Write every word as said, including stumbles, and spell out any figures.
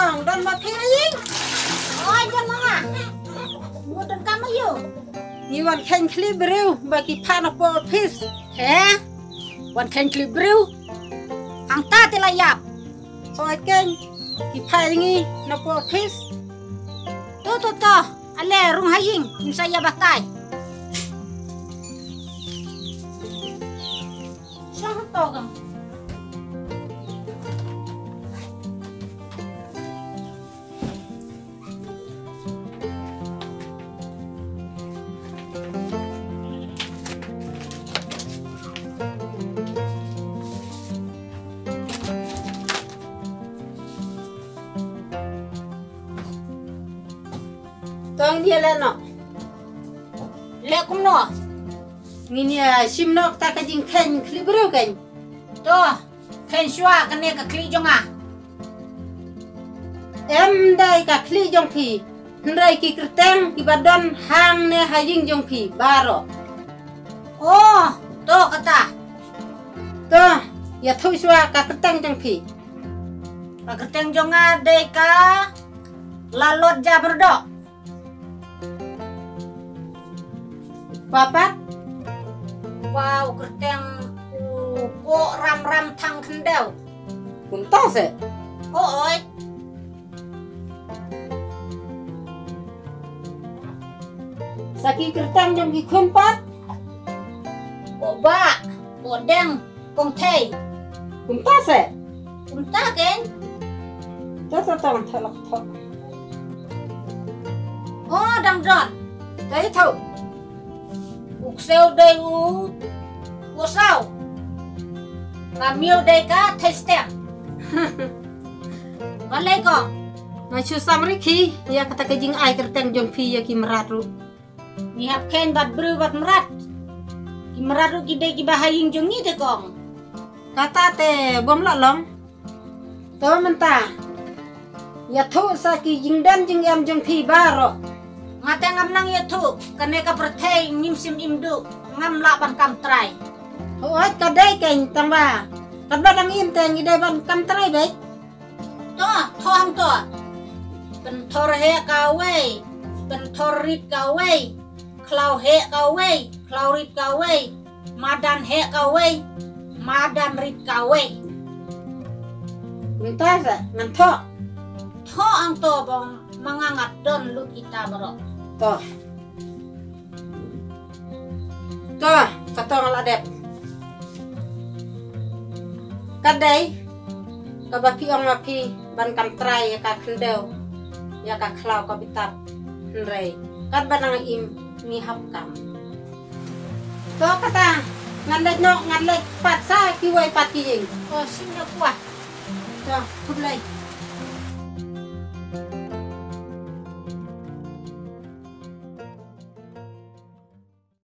Ong don ma phi ha ïing? Oi, don ma nga. Ngi don kam aïu? Ngi wan kheiñ khlieh briew ba ki phah na pdeng office. He? Wan kheiñ khlieh briew? Hangta te la ïap. Oi kheiñ, ki phah ïa ngi na pdeng office. To, to, to. Ale rung ha ïing, ngin sa ïa batai. Shong to gam. Tong dia le no. Le kumno? Ngin ïa shim noh kata ka jingkheiñ khlieh briew kheiñ. To, kheiñ shuwa kane ka khlieh jong nga. Em dei ka khlieh jong phi. Hynrei ki kyrteng kiba don hangne ha ïing jong phi baroh. Oh, to kata. To, ïathuh shuwa ka kyrteng jong phi. Ka kyrteng jong nga dei ka Lalot Jabrdok. Papa? Wow, kyrteng u Koh Ram Ram Thang Khyndew. Kumta se? Oi. Sa ki kyrteng jong ki khun pat? Koh Bah, Koh Deng, Kong Thei. Kumta se? Kumta kein. To, to, to, to, to, to. Oh, dang don. Dei tho. U ksew dei u, u saw. Ka miaw dei ka Thei Steng. Balei ko? Nga shu sam rikhi ïa kata ka jingai kyrteng jong phi ïa ki mrad ruh. Ngi hap kheiñ bad briew bad mrad. Ki mrad ruh ki dei kiba ha ïing jong ngi te kong. Kata te bym lah long. To mynta, ïathuh sa ki jingdon jingem jong phi baroh. Nga te ngam nang ïathuh, kane ka pyrthei ngim shym im duh, ngam lah ban kam trai. Hooid ka dei kein tang ba katba dang im te ngi dei ban kam trai beit. To, to hangto. Pynthor heh kawei, pynthor rit kawei, khlaw heh kawei, khlaw rit kawei, madan heh kawei, madan rit kawei. Mynta sa ngan thoh. Thoh hangto ba ma nga nga don lut kita baroh. To. To, kato nga la dep. Ka dei kaba phi ong ma phi ban kam trai ïa ka khyndew, ïa ka khlaw ka bitar. Hynrei katba dang im ngi hap kam. To kata, ngan leit noh, ngan leit pat sa kiwei pat ki ïing. Oh, sngewbha. To, khublei.